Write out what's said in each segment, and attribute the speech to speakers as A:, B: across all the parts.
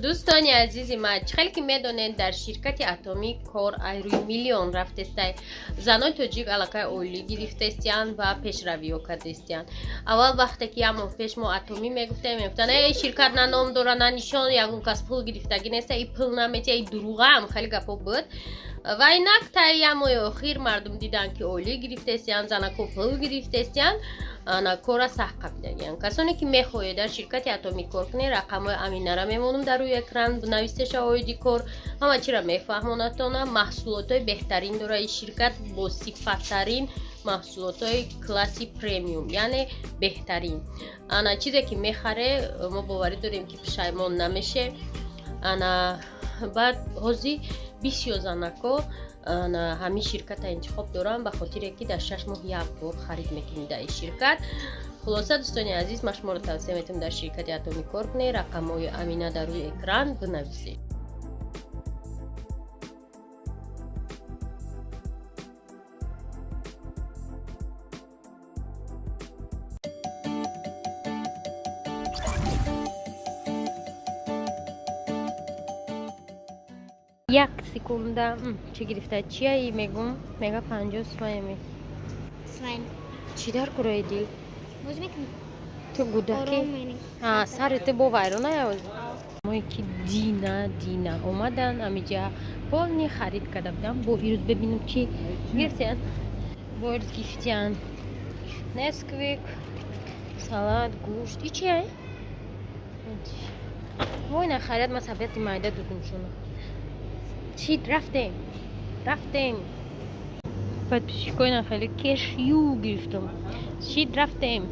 A: Дӯстони азизи ман, чӣ хеле ки медонед, дар ширкати Атомӣ кор ай рӯи миллион рафтестай. Занои тоҷик аллакай ойлӣ гирифтестиянд ва пешравиё кардестиянд. Аввал вақте ки як моҳ пеш мо Атомӣ мегуфтем, мегуфтанд, эй, ширкат на ном дора, на нишон, ягон кас пул гирифтагӣ неста, и пул наметия, и дурӯғаам, хеле гапҳо буд. Ва инак таи як моҳи охир мардум диданд, ки ойлӣ гирифтестиянд, занако пул гирифтестиянд, ана кора сахт қапидагиянд. Касоне ки мехоҳед дар ширкати Атомӣ кор кунед, рақамҳои Аминара мемонам дар рӯи экран, навистеша оиди кор, ҳама чиро мефаҳмонатона. Маҳсулотҳои беҳтарин дора ин ширкат, бо сифаттарин маҳсулотҳои класси премиум, яъне беҳтарин. Ана чизе ки мехаре, мо боварӣ дорем, ки пушаймон намеше. Ана баъд ҳозир бисёр занако ана ҳамин ширката интихоб дорам, ба хотире ки дар 6 моҳ як бор харид мекунӣ дар ин ширкат. Хулоса, дӯстони азиз, ман шуморо тавсия метавонам, дар ширкати Атомӣ кор кунед. Рақамҳои Амина дар рӯи экран, бинависед. Як секунда, чӣ гирифта, чияи мегум, мега 50 сумаями.
B: Слайм.
A: Чӣ дар кураи дил?
B: Боз мекунӣ?
A: Ту гудаки.
B: Ором менӣ.
A: Сари ту бо вайрона. Мое ки дина дина омадан, амиҷа полный харид карда будам. Бо ирӯз бибинем, чӣ гирифтиян. Бо ирӯз гирифтиян Несквик, салат, гӯшт, и чия. Вой, на харид ма сабияти майда дудум шуна. Чӣ, рафтем, рафтем. Подписчикои, на хеле кешью гирифтам. Чӣ, рафтем,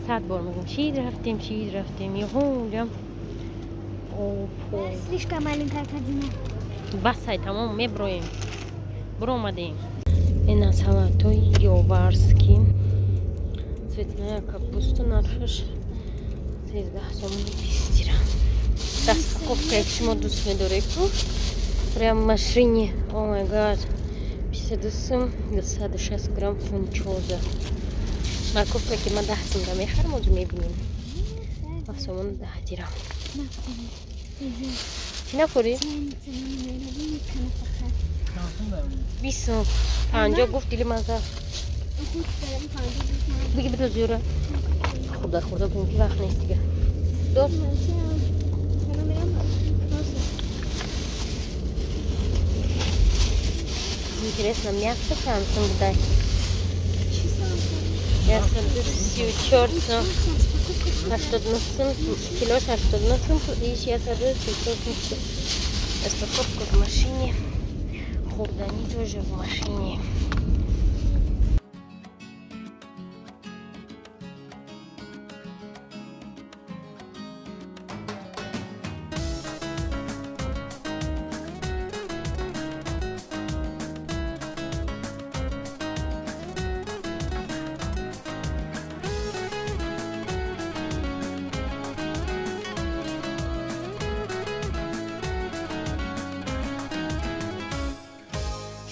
A: сад бор мегӯм, чӣ рафтем, чӣ рафтем, ёҳонҷам. Опо.
B: Слишком маленькая корзина.
A: Басай, тамом, меброем, буромадем. Ина салатои ёварский, цветная капуста, нархаш 13 сомони 20 дирам. Распаковка, як шумо дӯст медоред ку, прям в машине. О май гад, 52 сум, 260 грамм фунчоза. Морковка, ки ман 10 сумра мехарам, озу мебинем, 7 сомону 10 дирам. Чӣ нафурӣ? 20 сум 50 гуфт, дили ман зад. Биги, бидо зюра, хурда хурда кун, ки вақт нест дига. Дос. Интересно, мясо чанд сум будай? Мясо 34 сум, 89 сум, килош 89 сум, иш 134 сум. Распаковка в машине, хурдани тоже в машине.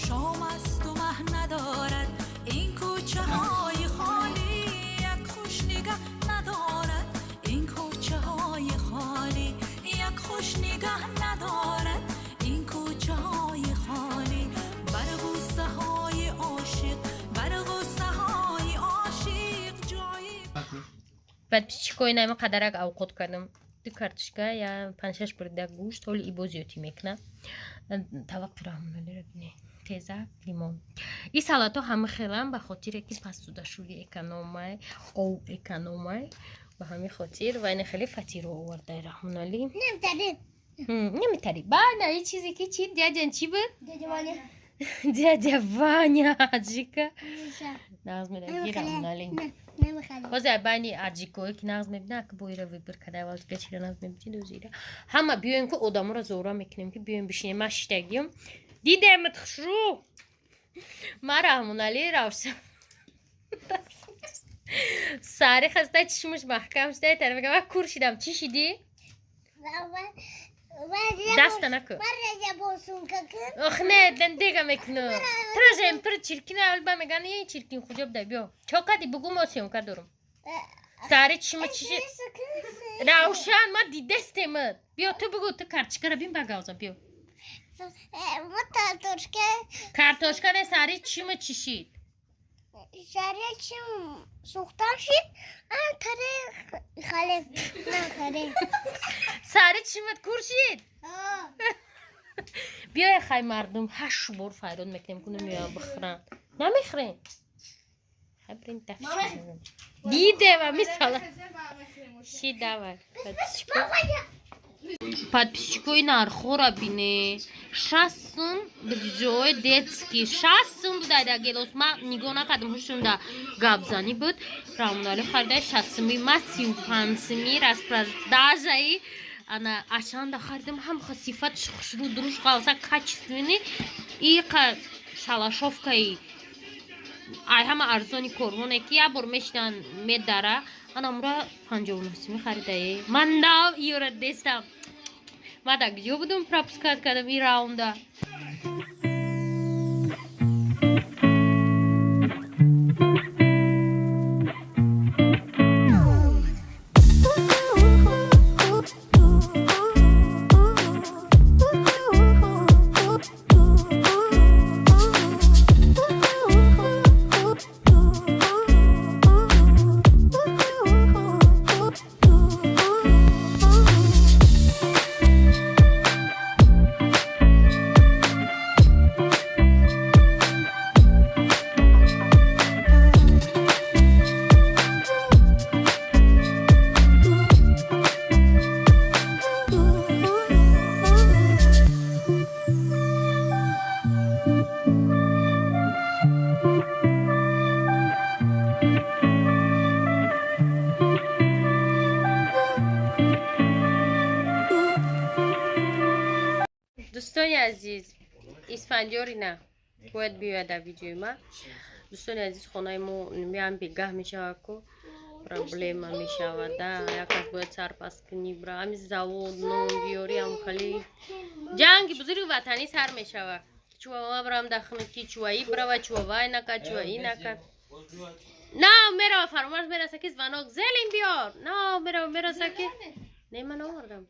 C: Шом асту маҳ надорад ин кӯчаҳои холӣ, як хуш нигаҳ надорад ин кӯчаҳои холӣ, як хуш нигаҳ надорад ин кӯчаҳои холӣ. Бар ғуссаҳои ошиқ, бар ғуссаҳои ошиқ ҷои
A: Подписчикои, нами қадарак авқот кардам: ду картошка, я панҷшаш бурида гӯшт, ҳоли ибо зиёдтӣ мекунам. Таваққи раҳмоналиро бине, тезак, лимон. И салатҳо ҳама хелам, ба хотире ки пастудашӯи экономай, об экономай, ба ҳамин хотир. Ва ина хеле фатиро овардай Раҳмоналӣ. Немитари бана и чизе ки чи, дядян, чӣ буд?
B: Дядя Ваня.
A: Дядя Ваня, аджика нағз медаги Раҳмоналӣ. Ҳозир байни аджикое ки нағз мебина, ак боира выбор када, аввал дига чира нағз мебини, дозира ҳама. Биёем ку, одаморо зора мекунем, ки биёем бишинем. Ман шиштагиём, дидемат хушрӯ. Ман Раҳмоналӣ равшан сари хаста, чишмаш маҳкам шуда, тараф мегам, ман кур шидам. Чӣ шидӣ? Даста наку. Ох, не, дега мекуну. Тражем, тр чиркина, алба меган, е чиркин хуҷоб да биё. Чо кади бугу, мо съёмка дорум. Сари чима чишид? Равшан, ма дидестемат. Биё, ту бугӯ, ту картошкара бин ба гавза, биё.
B: Картошка.
A: Картошка не, сари чима чишид?
B: Сари чим сӯхтан шид, тари халем, на харем.
A: Сари чимат кур шид? Биёя хай мардум, 8 бор файрод мекунем, куну меоям бихӯранд. Намехӯрем? Хай бирин дафш. Дидева мисала. Ши давай. Подписчикои нархора бине. 6 сум ҷои детский. 6 сум будай да гелос. Ма нигоҳ накардам, ҳушум да гапзанӣ буд. Рамунали харидай 6 суми, ма 35 суми распродажаи ана ашанда харидам, ҳам сифатш хушрӯ дуруш қалса качественный иқа шалашовкаи ай ҳама арзони корвоне ки як бор мешинан медара, ана мура 59 суми харидае. Ман нав иёра дестам. Ма да куҷо будум пропускать кардам и раунда. Дӯстони азиз, Исфандиёри на бояд биёяд дар видеои ма. Дӯстони азиз, хонаи мо меам бегаҳ мешавад ку проблема мешавад да, як кас бояд сарпас кунӣ бира ҳами завод нон биёри, ам хали ҷанги бузурги ватанӣ сар мешавад. Чува ма бирам дар хунукӣ, чува и бирава, чува вай нака, чува и нака. На мерава фаромарз мераса ки звонок зелин биёр. На мерава мераса ки не, ман овардам.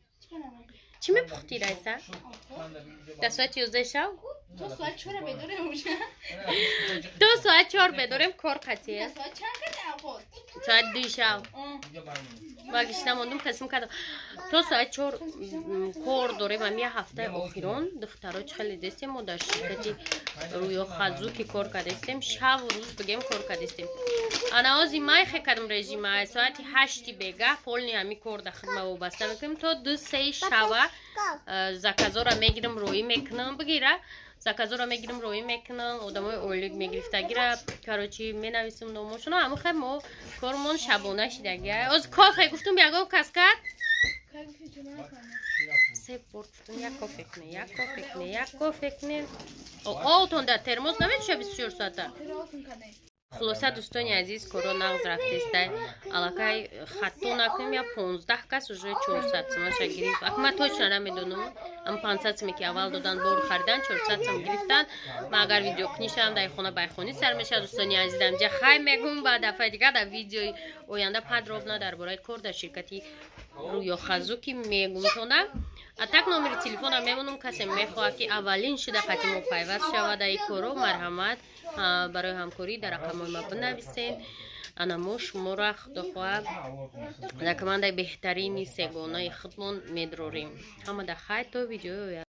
A: Чӣ мепухтӣ, Райса? Дар соати 11 шав?
D: То соат 4 бедорем уже.
A: То соат 4 бедорем кор қатъие.
D: Соат чанд кардем авқот?
A: Соат 2 шав. Ма гишта мондум, қисм кардам. То соат 4 кор дорем. Ами як ҳафтаи охирон духтаро чӣ хеле дестем, мо дар ширкати Рӯё Хазуки кор кардастем, шаву рӯз бигем кор кардастем. Ана ози майхе кардам режима, соати 8 бегаҳ полни ҳами кор дар хидма вобаста мекунем то 2-3 шава заказора мегирам, роӣ мекунам, бигира заказора мегирам, роӣ мекунам, одамои ойлик мегирифтагира, короче, менависам номошона. Ҳамн хай мо кормон шабона шидаги. Оз кофе гуфтум, ягон кас кард? Се бор гуфтум, як кофе куне, як кофе куне, як кофе куне. Отон дар термоз намешава 24 соата. Хулоса, дӯстони азиз, коро нағз рафтестай. Аллакай хато накунем, я 15 кас уже 400 сумаша гирифт. Ак ма точно намедонам. Ам 500 суме ки аввал додан, бор харидан, 400 сум гирифтан. Ма агар видеокунӣ шавам, дар хона байхонӣ сар мешавад. Дӯстони азиз, дамҷа хай мегӯм, ба дафъаи дигар дар видеои оянда подробно дар бораи кор дар ширкати Рӯё Хазуки мегумтона. А так номери телефона мемонам, касе мехоҳад ки аввалин шуда қати мо пайваст шавад дар ин коро, марҳамат, барои ҳамкорӣ дар рақамҳои ма бинависед. Ана мо шуморо худо хоҳад дар командаи беҳтарини сегонаи худмон медрорем. Ҳама дар хайр то видеои оянда.